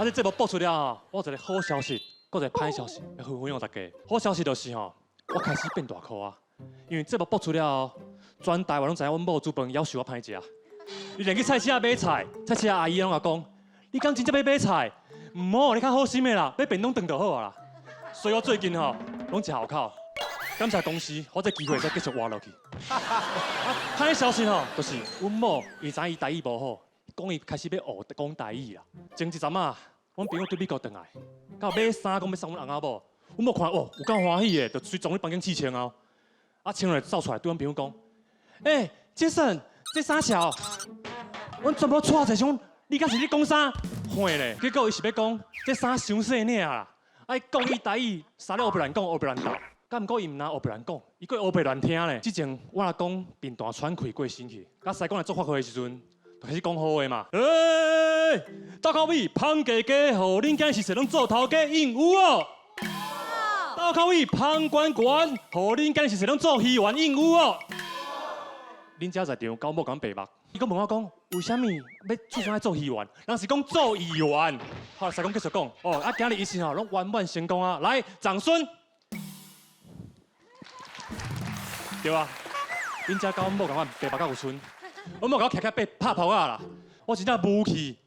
啊，這節目播出了後，我有一個好消息，閣一個歹消息欲分享予大家。好消息就是吼，我開始變大箍啊，因為節目播出了後，全台灣攏知影阮某煮飯夭壽仔歹食。伊連去菜市仔買菜，菜市仔阿姨攏共我講：你敢真正欲買菜？毋好，你較好心的啦，買便當頓就好啊啦。所以我最近吼，攏食好口。感謝公司，予我這機會會使繼續活落去。啊，歹消息吼，就是阮某伊知影伊台語無好，講伊開始欲學講台語啦。前一陣仔，阮朋友對美國轉來，到買衫講欲送阮翁仔某，阮某看哦，有夠歡喜的，就隨傱咧房間試穿啊。啊，穿落走出來對阮朋友講：欸，傑森，這啥潲？阮全部𤆬者想，你敢是咧講啥？貨咧，結果伊是欲講這衫傷細領啦。啊，伊講伊台語，啥咧烏白亂講，烏白亂鬥。敢毋過伊毋若烏白亂講，伊閣烏白亂聽咧。之前我若講貧惰喘氣過身去，佮師公來做法會的時陣，就開始講好話嘛。欸，鬥口尾芳家家，予恁囝是說攏做頭家應有哦。鬥口尾芳懸懸，予恁囝是說攏做議員應有哦。恁遮在場九某講白目，伊閣問我講，為啥物欲出山愛做議員？人是講做議員。好，師公繼續講，哦，啊，今日儀式吼攏圓滿成功啊！來，掌聲。對啊，恁遮佮阮某仝款白目甲有賰，阮某共我徛徛爬拍噗仔啦，我真正無氣。